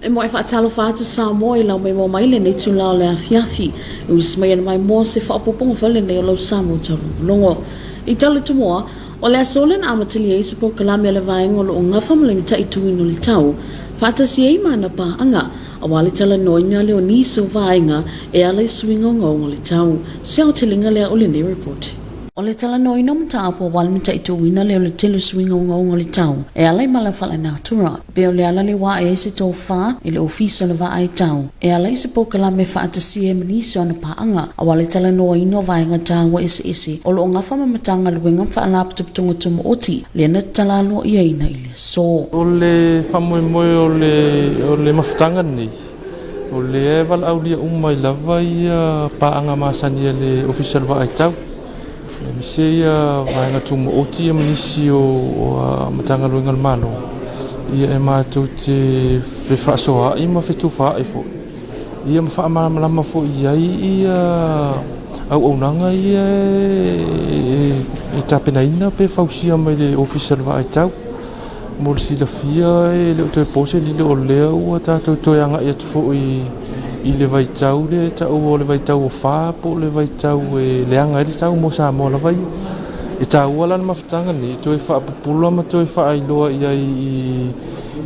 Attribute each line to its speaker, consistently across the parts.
Speaker 1: E moe faatalofa atu Samoa i lau maimoa mai lenei itula o le afiafi. E usi mai ana maimoa se faaopoopoga foi lenei o lau Samoa Taulogologo. I tala Tumua, o le aso lea na amatalia ai se polokalame a le vaega o lo o gafa ma le mataituina o le tau, faatasi ai ma ana paaga, aua le talanoaina lea o nisi o vaega e ala i suiga ogaoga o le tau. Se aotelega lea o lenei report. O le talanoaina o mataupu aua le mataituina lea o le tele o suiga ogaoga o le tau e ala i mala faalenatura, pei o le ala lea ua ae ai se tofa i le Ofisa o le Vaai Tau e ala i se polokalame faatasia ai ma nisi o ana paaga aua le talanoaina o vaega taua eseese o lo o gafa ma Matagaluega ma Faalapotopotoga Tumaoti lea na tatala aloaiaina i le aso.
Speaker 2: O le faamoemoe o le o le mafutaga lenei, o lea e valaaulia uma ai lava ia paaga masani a le Ofisa o le Vaai Tau, aemaise ia vaega tumaoti ia ma nisi o Matagaluega a le Malo, ia e matou te fefaasoaai ma fetufaai foi, ia ma faamalamalama foi i ai ia auaunaga ia e tapenaina pe fausia mai le Ofisa o le Vaai Tau. Mo le silafia e le o toe po se lilo o lea ua tatou toe agai atu foi i le vaitau lea e taua o le vaitau o fa po o le vaitau e leaga ai le tau mo Samoa lava ia. E taua la le mafutaga lenei e toe faapupula ma toe faailoa i ai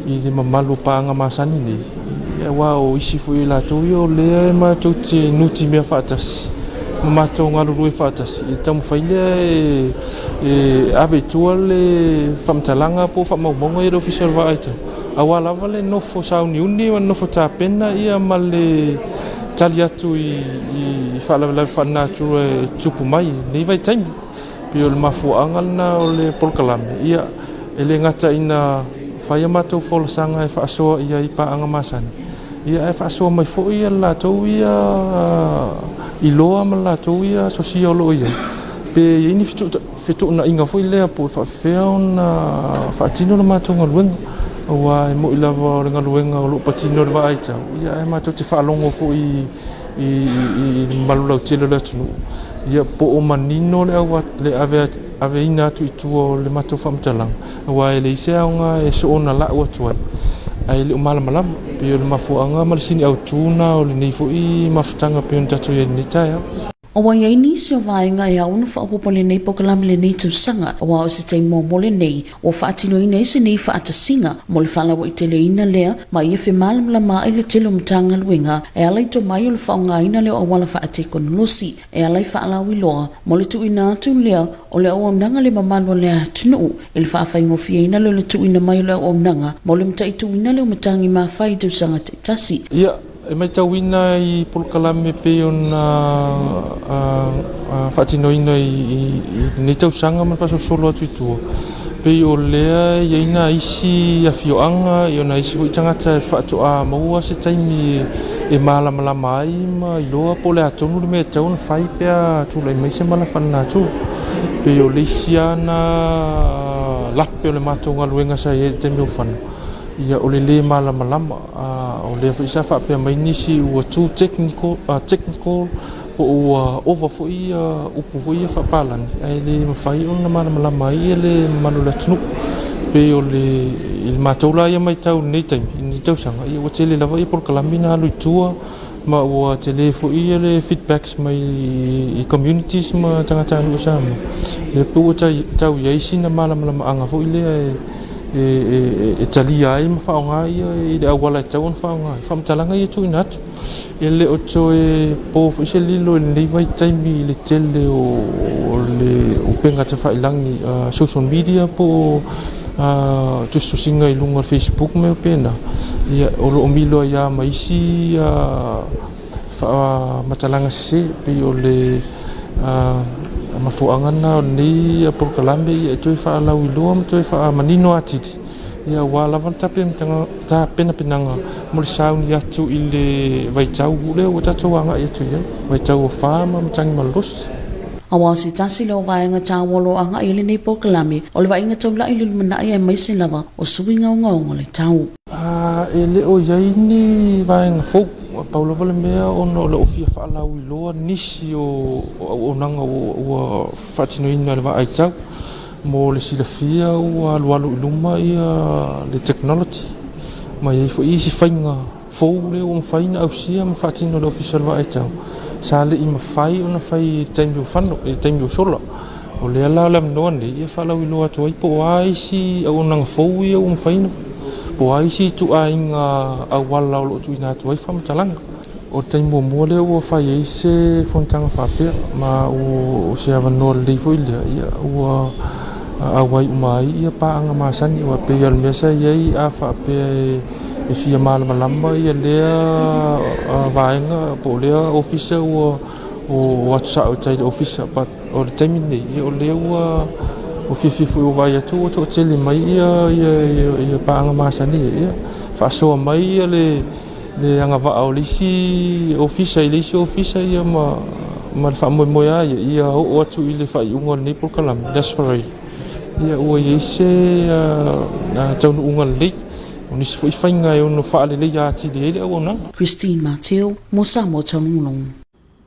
Speaker 2: i le mamalu o paaga masani nei, aua o isi foi o latou ia o lea e matou te nutimea faatasi ma matou galulue faatasi i le taumafai lea e ave i tua le faamatalaga po o faamaumauga ia a le Ofisa o le Vaai Tau, aua lava le nofo sauniuni ma le nofo tapena ia ma le tali atu i faalavelave faalenatura e tutupu mai i lenei vaitaimi. Pei o le mafuaaga lena o le polokalame, ia e le gata ina fai a matou folasaga e faasoa i ai i paaga masani, ia ae faasoa mai foi le latou ia iloa ma le latou ia sosia o lo o i ai, pe i ai ni fetuunaiga foi lea po o faapefea ona faatino le matou galuega, aua e moni lava o le galuega o lo o patino i le vaai tau, ia ae matou te faalogo foi i le mamalu lautele o le atunuu, ia po o manino le aveina atu i tua o le matou faamatalaga, aua e leai se aoga e soona lau atu ai, ae le o malamalama. E pei o le mafuaaga ma le sini autu lena o lenei foi mafutaga e pei ona tatou i ai i lenei taeao.
Speaker 1: Ua i ai nisi o vaega e ao ona faaopoopo lenei polokalame lenei tausaga, aua o se taimi muamua lenei ua faatinoina ai se nei faatasiga mo le faalauaiteleina lea ma ia femalamalama ai le tele o Matagaluega e ala i tomai o le faaaogaina lea o auala faatekonolosi e ala i faalauiloa mo le tuuina atu lea o le auaunaga le mamalu o le atunuu i le faafaigofieina lea o le tuuina mai o le auaunaga mo le mataituina lea o matagi mafai i tausaga taitasi.
Speaker 2: Ia, E matauina i polokalame e pei ona faatinoina i lenei tausaga ma le faasolosolo atu i tua, pei o lea e i ai nai isi afioaga, o nai isi foi tagata e faatoa maua se taimi e malamalama ai ma iloa po o le a tonu le mea e tatau ona fai pe a tulai mai se mala faalenatura. E pei o le isi lava lena lape o le matou galuega sa i ai i le taimi o fano, ia o le lē malamalama. O lea foi sa faapea mai nisi ua too technical, technical po o ua ova foi upu foi ia faapalagi ae le mafai ona malamalama ai le mamalu o le atunuu. E pei o le i le matou la ia matau i lenei taimi i lenei tausaga, ia ua tele lava ia polokalame na alu i tua ma ua tele foi le feedbacks mai i communities ma tagatanuu o Samoa, lea pei ua tau i ai sina malamalamaaga foi lea e talia ai ma faaaoga ia i le auala e tatau ona faaaoga ai. Faamatalaga ia e tuuina atu, e le o toe po foi se lilo i lenei vaitaimi i le tele o le upega tafailagi, social media po o tusitusiga i luga o le Facebook ma mea faapena, ia o lo o milo ai lava ma isi faamatalaga sese, e pei o le mafuaaga lena o lenei polokalame e toe faalauiloa ma toe faamanino atili aua lava le tapenapenaga mo le sauni atu i le vaitau lea ua tatou agai atu i ai, vaitau o fa ma matagi malolosi.
Speaker 1: Aua o se tasi lea o vaega taua o lo o agai i ai lenei polokalame, o le vaaiga taulai i le lumanai aemaise lava o suiga ogaoga o le tau.
Speaker 2: E le o i ai ni vaega fou, pau lava le mea ona o lo o fia faalauiloa nisi o auaunaga ua faatinoina e le vaai tau. Mo le silafia ua alualu i luma le technology. ma e i ai foi isi faiga fou lea ua mafai ona ausia ma faatino e le Ofisa o le Vaaitau, sa le i mafai ona fai i le taimi o fano, i le taimi o sola. O lea la o le avanoa lenei e faalauiloa atu ai po o a isi auaunaga fou ia ua mafai ona, po o a isi ituaiga auala o lo o tuuina atu ai faamatalaga. O le taimi muamua lea ua fai ai se fonotaga faapea, ma o se avanoa lelei foi lea, ia, ua auai uma ai ia paaga masani. Aua e pei lava o le mea sa i ai, a faapea e fia malamalama ia lea vaega po o lea ofisa ua o atu sao i tai i le ofisa. But o le taimi lenei, ia o lea ua fiafia foi ua vaai atu ua toatele mai ia paaga masani ia, faasoa mai ia le le agavaa o le isi ofisa i le isi ofisa ia ma ma le faamoemoe lava ia ia oo atu i le faaiuga o lenei polokalame le Aso Faraile ia ua i ai se taunuuga lelei o nisi foi faiga e ono faaleleia atili ai le auaunaga.
Speaker 1: Christine Mateo mo Samoa Taulogologo.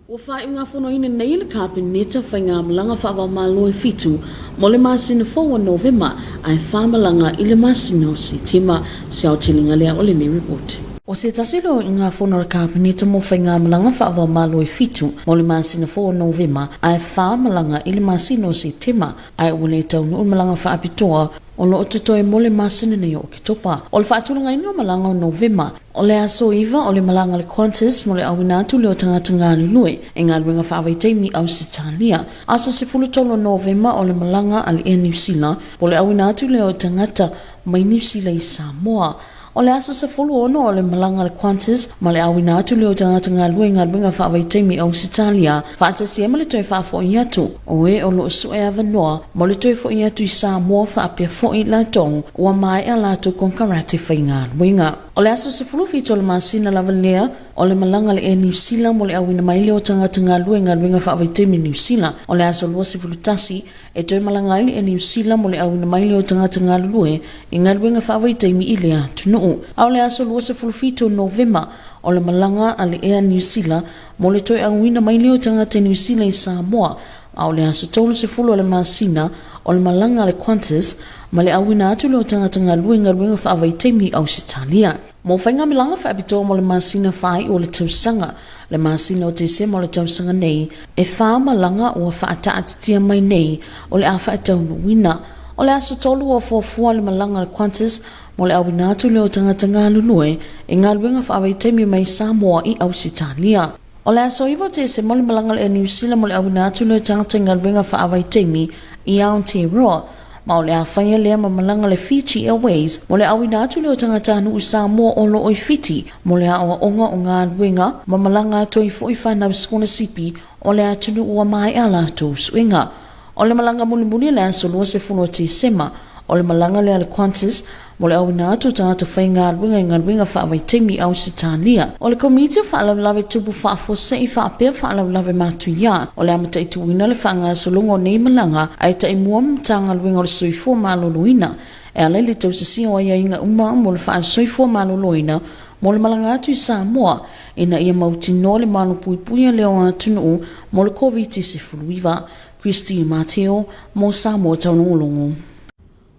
Speaker 1: Ua faaiugafonoina nei e le Kapeneta faigamalaga faava-o-Malo e fitu mo le masina fou o Novema ae fa malaga i le masina o Setema. Se aotelega lea o lenei ripoti. O se tasi lea o iugafono a le Kapeneta mo faigamalaga faava-o-Malo e fitu mo le masina fou o Novema ae fa malaga i le masina o Setema ae ua le taunuu le malaga faapitoa o lo o totoe mo le masina nei o Oketopa. O le faatulagaina o malaga o Novema, o le aso 9 o le malaga a le Qantas mo le auina atu lea o tagata galulue i galuega faavaitaimi i Ausetalia. Aso 13 o Novema o le malaga a le Air New Sila mo le auina atu lea o tagata mai Niu Sila i Samoa. O le aso 16 o le malaga a le Qantas ma le auina atu lea o tagata galulue i galuega faavaitaimi i Ausetalia, faatasi ai ma le toe faafoi atu o e o lo o sue avanoa mo le toe foi atu i Samoa faapea foi latou ua maea latou konekarate faigaluega. O le aso 17 o le masina lava lea o le malaga a le Air New Sila mo le auina mai lea o tagata galulue i galuega faavaitaimi i Niu Sila. O le aso 21 e toe malaga ai le Air Niu Sila mo le auina mai lea o tagata galulue i galuega faavaitaimi i lea atunuu. A o le aso 27 o Novema o le malaga a le Air Niu Sila mo le toe auina mai lea o tagata Niu Sila i Samoa, a o le aso 30 o le masina o le malaga a le Qantas ma le auina atu lea o tagata galulue i galuega faavaitaimi i Ausetalia. Mo faigamalaga faapitoa mo le masina faaiu o le tausaga, le masina o Tesema o le tausaga nei, e fa malaga ua faataatitia mai nei o le a faataunuuina. O le aso 3 ua fuafua le malaga a le Qantas mo le auina atu lea o tagata galulue i galuega faavaitaimi mai Samoa i Ausetalia. O le aso 9 o Tesema le malaga a le Air New Zealand mo le auina atu lea o tagata i galuega faavaitaimi i Aotearoa, ma o le a faia lea ma malaga a le Fiji Airways mo le auina atu lea o tagatanuu Samoa o lo o i Fiti mo le aoaoga o galuega ma malaga atu ai foi fanau sikolasipi o le atunuu ua maea latou suega. O le malaga mulimuli o le aso 20 o Tesema, o le malaga lea a le Qantas mo le auina atu o tagata faigaluega i galuega faavaitaimi i Ausetalia. O le Komiti o Faalavelave Tupu Faafuasei faapea Faalavelave Matuia o le a mataituina le faagasologa o nei malaga ae taimua ma Matagaluega o le Soifua Maloloina e ala i le tausisia o aiaiga uma mo le faasoifua maloloina mo le malaga atu i Samoa ina ia mautinoa le malupuipuia lea o atunuu mo le Koviti-19. Christine Mateo mo Samoa Taulogologo.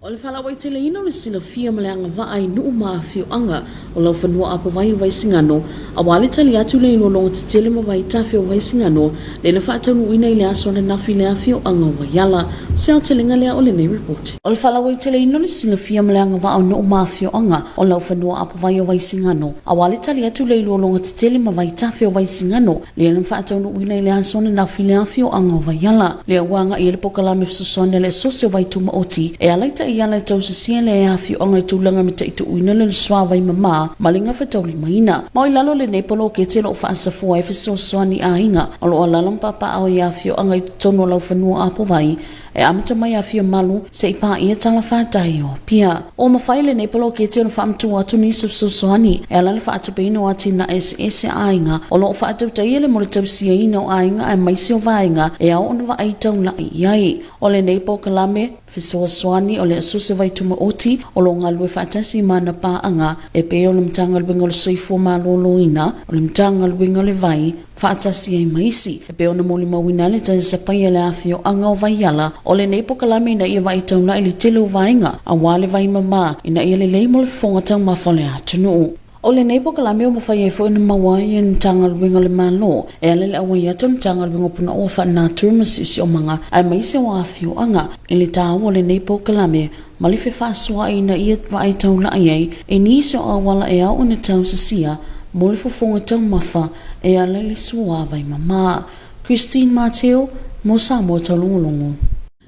Speaker 1: O le faalauaiteleina o le silafia ma le agavaa i nuu ma afioaga o Laufanua Apovai o Vaisigano aua le tali atu le iloiloga tetele ma vaitafe o Vaisigano lea na faataunuuina i le aso ananafi i le afioaga o Vaiala. Se aotelega lea o lenei report. O le faalauaiteleina o le silafia ma le agavaa o nuu ma afioaga o Laufanua Apovai o Vaisigano aua le tali atu le iloiloga tetele ma vaitafe o Vaisigano lea na faataunuuina i le aso ananafi i le afioaga o Vaiala. Lea ua agai ai le polokalame fesoasoani a le Asosi o Vaitumaoti e ala i taiala e tausisia le afioaga i tulaga mataituuina le suavai mama ma le gafataulimaina. Ma o i lalo o lenei poloketi o lo o faasafua ai fesoasoani aiga o lo o alaala ma papaaao i afioaga i totonu o Laufanua Apovai e amata mai Afiamalu se i paia Talafatai o Apia. Ua mafai lenei poloketi ona faamatuu atu nisi o fesoasoani e ala i le faatupeina o atinae eseese a aiga o lo o faatautaia le mo le tausiaina o aiga aemaise o vaega e ao ona vaai taulai i ai. O lenei polokalame Fesoasoani o le Asosi Vai Tumaoti o lo o galulue faatasi ma ana paaga e pei o le Matagaluega o le Soifua Maloloina, o le Matagaluega o le Vai, faatasi ai ma isi. E pei ona molimauina ai le talisapaia e le afioaga o Vaiala o lenei pokalame ina ia vaai taulai i le tele o vaega aua le vai mama ina ia lelei mo le fofoga taumafa o le atunuu. O lenei pokalame ua mafai ai foi ona maua ai e le Matagaluega a le Malo e ala i le auai atu o le Matagaluega o Punaoa Faalenatura ma Siosiomaga aemaise o afioaga i le taua o lenei pokalame ma le fefaasoaai ina ia vaai taulai ai i nisi o auala e ao ona tausisia mo le fofoga taumafa e ala i le suavai mama. Christine Mateo mo Samoa Taulogologo.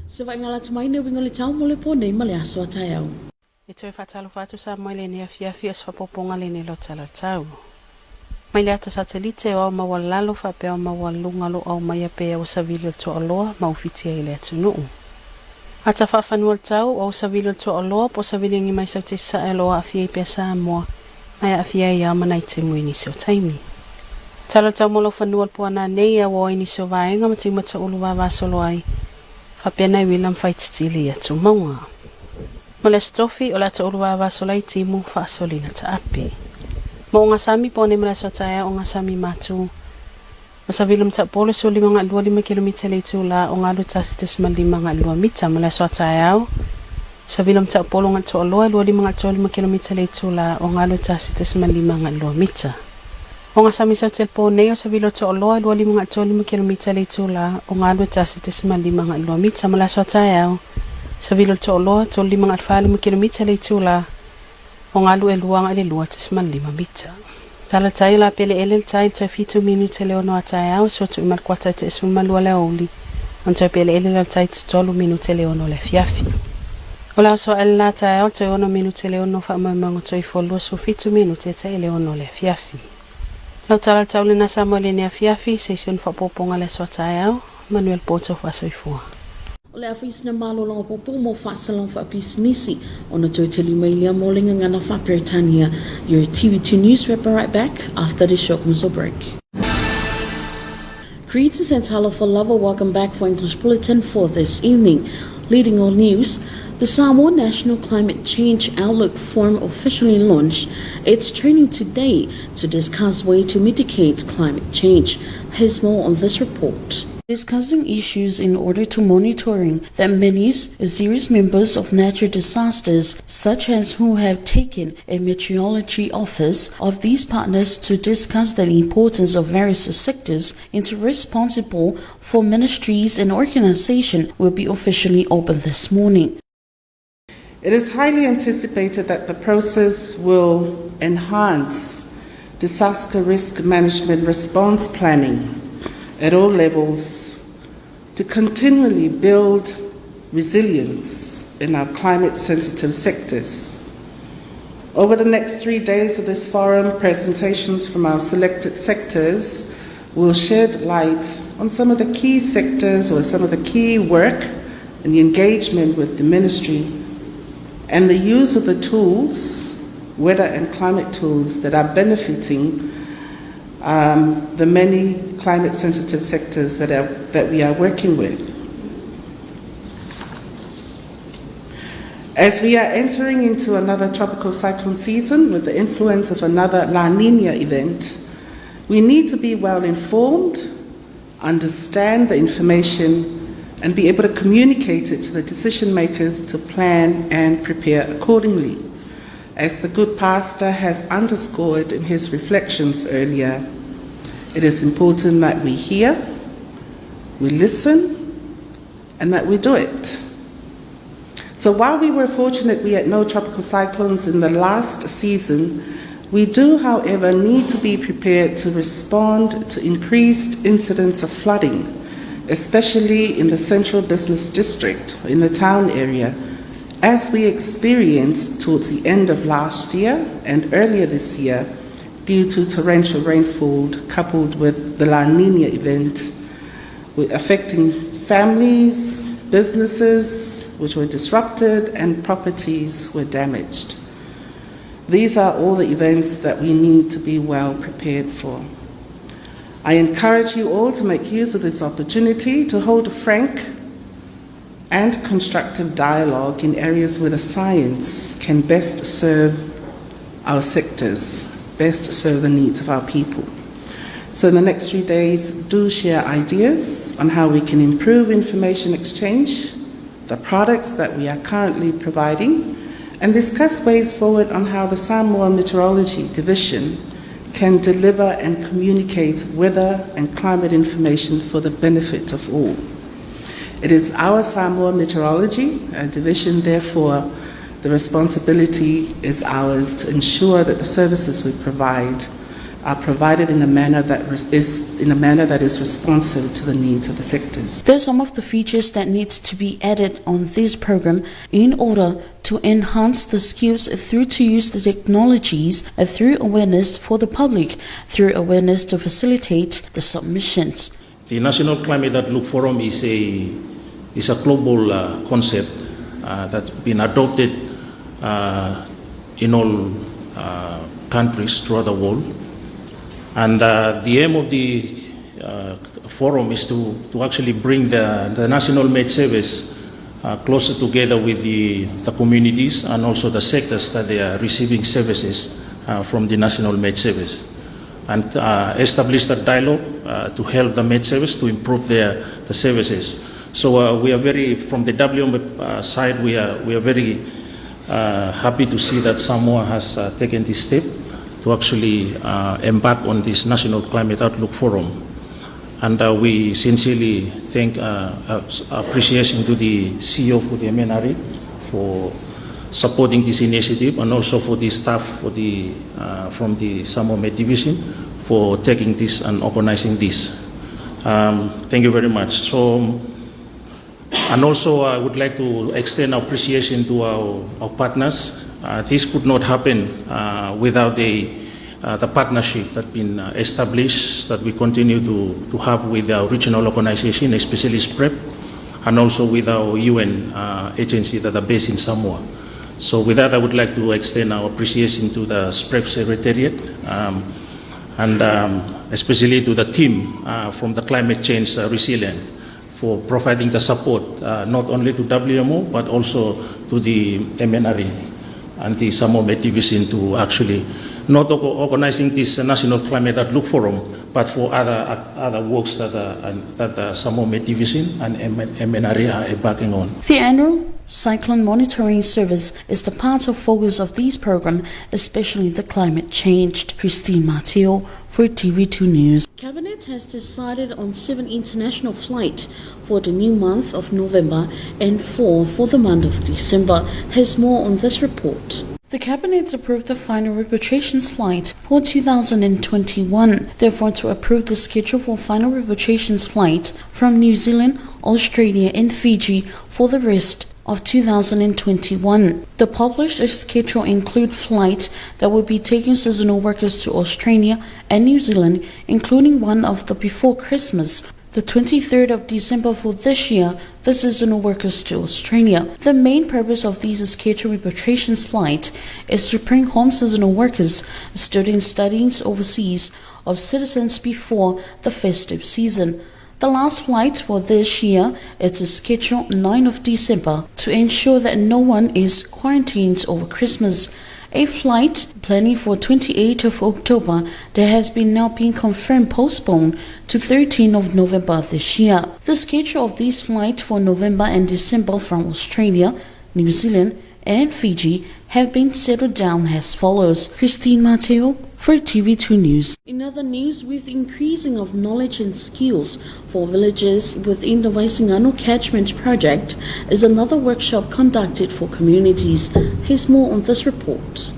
Speaker 1: Se vaaiga lata mai ne uiga o le tau mo le po nei ma le aso a taeao.
Speaker 3: E toe faatalofa atu Samoa i lenei afiafi o se faapopoga lenei lo tala o le tau. Mai le ata satelite o ao maualalo faapea ao maualuga lo aumaia pea ua savili o le toaloa ma ufiti ai le atunuu. Ata faafanua o le tau, o au savili o le toaloa po o savili agi mai sau te sae o lo o aafia ai pea Samoa ma e aafia ai ao ma nai temu i nisi o taimi. Tala o le tau mo lau fanua o le puana nei e auao ai nisi o vaega ma timata ulu vavasolo ai faapea nai uila ma faititili i atumauga. Ma le Aso Tofi, o le ata ulu vavasola i timu faasolina taape. Ma o gasami po nei ma le aso a taeao o gasami matu. O savili ma taupolo 15.25 kilomita le itula o galu 1.52 mita ma le aso a taeao. Savili ma taupolo ga toaloa 25.35 kilomita le itula o galu 1.52 mita. O gasami sau telpo nei o savili o toaloa 25.35 kilomita le itula o galu 1.52 mita ma le aso a taeao. Savili o toaloa 35.45 kilomita le itula o galu 2.2.5 mita. Tala tai o la pele ele le tai le toe 7 minute le 6 a taeao sua tui ma le kuata i te 12 le aoauli ona toe pele ele le tai te 3 minute le 6 le afiafi. O le aso ele la taeao le toe 6 minute le 6 faamoemoega toe ifo 27 minute te le 6 le afiafi. Lau tala le tau lena Samoa i lenei afiafi, se isi ona faaopoopoga le aso a taeao, manuia le po tau faasoifua.
Speaker 1: O le Afisina Malologa Puupuu mo Faasalaga Faapisinisi ona toe tali mai lea mo le gagana faa-Peretania. Your TV2 News will be right back after this short commercial break. Greetings and talofa lava. Welcome back for English Bulletin for this evening. Leading all news, the Samoa National Climate Change Outlook Forum officially launched its training today to discuss way to mitigate climate change. Here's more on this report discussing issues in order to monitoring that many serious members of natural disasters, such as who have taken a meteorology office of these partners to discuss the importance of various sectors into responsible for ministries and organization will be officially opened this morning.
Speaker 4: It is highly anticipated that the process will enhance disaster risk management response planning at all levels to continually build resilience in our climate sensitive sectors. Over the next 3 days of this forum, presentations from our selected sectors will shed light on some of the key sectors or some of the key work and the engagement with the ministry and the use of the tools, weather and climate tools, that are benefiting the many climate sensitive sectors that we are working with. As we are entering into another tropical cyclone season with the influence of another La Nina event, we need to be well informed, understand the information, and be able to communicate it to the decision makers to plan and prepare accordingly. As the good pastor has underscored in his reflections earlier, it is important that we hear, we listen, and that we do it. So while we were fortunate we had no tropical cyclones in the last season, we do, however, need to be prepared to respond to increased incidents of flooding, especially in the central business district, in the town area, as we experienced towards the end of last year and earlier this year due to torrential rainfall coupled with the La Nina event, affecting families, businesses which were disrupted, and properties were damaged. These are all the events that we need to be well prepared for. I encourage you all to make use of this opportunity to hold a frank, and constructive dialogue in areas where the science can best serve our sectors, best serve the needs of our people. So in the next 3 days, do share ideas on how we can improve information exchange, the products that we are currently providing, and discuss ways forward on how the Samoa Meteorology Division can deliver and communicate weather and climate information for the benefit of all. It is our Samoa Meteorology Division, therefore, the responsibility is ours to ensure that the services we provide are provided in a manner that is responsive to the needs of the sectors.
Speaker 1: There's some of the features that need to be added on this program in order to enhance the skills through to use the technologies through awareness for the public, through awareness to facilitate the submissions.
Speaker 5: The National Climate Outlook Forum is a global concept that's been adopted in all countries throughout the world. And the aim of the forum is to actually bring the National Met Service closer together with the communities and also the sectors that they are receiving services from the National Met Service, and establish that dialogue to help the Met Service to improve the services. So we are very, from the WM side, we are very happy to see that Samoa has taken this step to actually embark on this National Climate Outlook Forum. And we sincerely thank appreciation to the CEO for the MNRE for supporting this initiative and also for the staff from the Samoa Met Division for taking this and organizing this. Thank you very much. So, and also I would like to extend appreciation to our partners. This could not happen without the partnership that's been established that we continue to have with our regional organization, especially SPREP, and also with our UN agency that are based in Samoa. So with that, I would like to extend our appreciation to the SPREP Secretariat and especially to the team from the Climate Change Resilient for providing the support not only to WMO but also to the MNRE and the Samoa Met Division to actually not organizing this National Climate Outlook Forum, but for other works that the Samoa Met Division and MNRE are embarking on.
Speaker 1: The annual Cyclone Monitoring Service is the part of focus of this program, especially the climate change. Christine Mateo for TV2 News. Cabinet has decided on 7 international flights for the new month of November and 4 for the month of December. Has more on this report. The Cabinet approved the final repatriation flight for 2021. Therefore, to approve the schedule for final repatriation flight from New Zealand, Australia, and Fiji for the rest of 2021. The published schedule include flights that will be taking seasonal workers to Australia and New Zealand, including one of the before Christmas, the 23rd of December for this year, the seasonal workers to Australia. The main purpose of these scheduled repatriation flights is to bring home seasonal workers, students studying overseas, of citizens before the festive season. The last flight for this year is scheduled 9 of December to ensure that no one is quarantined over Christmas. A flight planning for 28th of October that has been now been confirmed postponed to 13 of November this year. The schedule of these flights for November and December from Australia, New Zealand, and Fiji have been settled down as follows. Christine Mateo for TV2 News. In other news, with increasing of knowledge and skills for villagers within the Vaisigano Catchment Project is another workshop conducted for communities. Here's more on this report.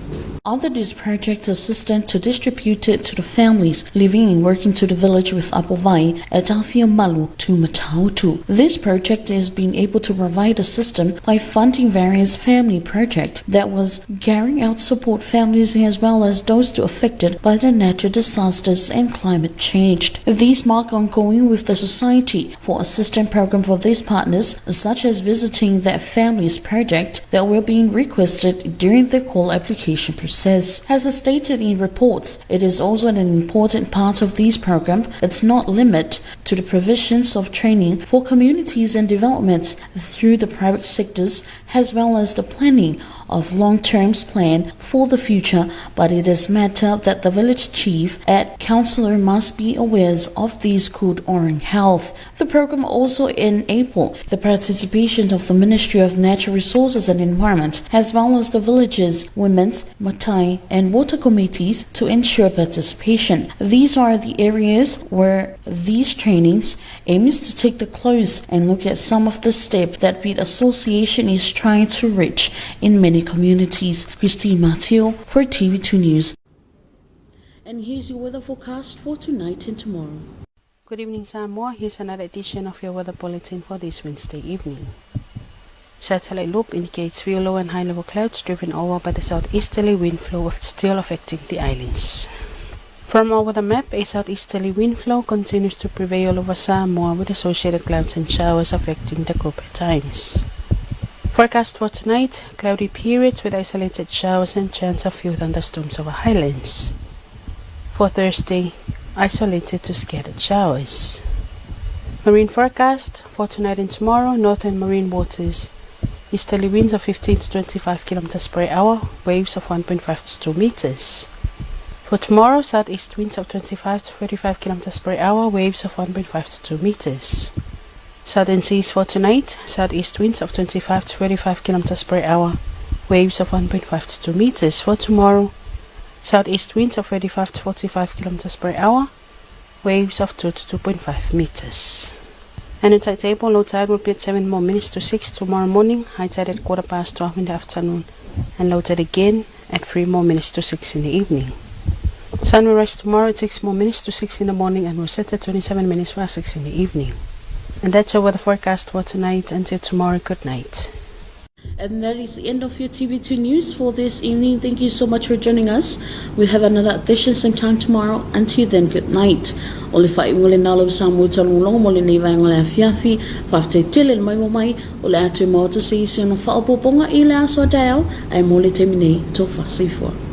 Speaker 1: Under this project, assistance to distribute it to the families living and working to the village with Apovai at Malu to Matautu. This project has been able to provide assistance by funding various family projects that was carrying out support families as well as those affected by the natural disasters and climate change. These mark ongoing with the Society for Assistance program for these partners, such as visiting their families project that were being requested during the call application procedure. process. As stated in reports, it is also an important part of this program. It's not limit to the provisions of training for communities and developments through the private sectors as well as the planning of long-term plan for the future, but it is matter that the village chief and councillor must be aware of these good oral health. The program also enabled the participation of the Ministry of Natural Resources and Environment, as well as the villages, women's, matai, and water committees to ensure participation. These are the areas where these trainings aims to take the close and look at some of the steps that the association is trying to reach in many communities. Christine Mathieu for TV2 News. And here's your weather forecast for tonight and tomorrow.
Speaker 3: Good evening, Samoa. Here's another edition of your weather bulletin for this Wednesday evening. Satellite loop indicates few low and high level clouds driven over by the southeasterly wind flow still affecting the islands. From over the map, a southeasterly wind flow continues to prevail over Samoa with associated clouds and showers affecting the group at times. Forecast for tonight, cloudy periods with isolated showers and chance of few thunderstorms over highlands. For Thursday, isolated to scattered showers. Marine forecast for tonight and tomorrow, northern marine waters, easterly winds of 15 to 25 kilometers per hour, waves of 1.5 to 2 meters. For tomorrow, southeast winds of 25 to 35 kilometers per hour, waves of 1.5 to 2 meters. Southern seas for tonight, southeast winds of 25 to 35 kilometers per hour, waves of 1.5 to 2 meters. For tomorrow, southeast winds of 35 to 45 kilometers per hour, waves of 2 to 2.5 meters. And the tide table, low tide will be at 7 more minutes to 6 tomorrow morning, high tide at 12:15 in the afternoon, and low tide again at 3 more minutes to 6 in the evening. Sun will rise tomorrow at 6 more minutes to 6 in the morning and will set at 6:27 in the evening. And that's your weather forecast for tonight. Until tomorrow, good night.
Speaker 1: And that is the end of your TV2 News for this evening. Thank you so much for joining us. We have another edition same time tomorrow. Until then, good night. O le faaiuga lena o lau Samoa Taulogologo mo lenei vaega o le afiafi. Faafetai tele le maimoa mai o le a toe maua atu se isi ona faaopoopoga i le aso a taeao ae mo le taimi nei, tofa soifua.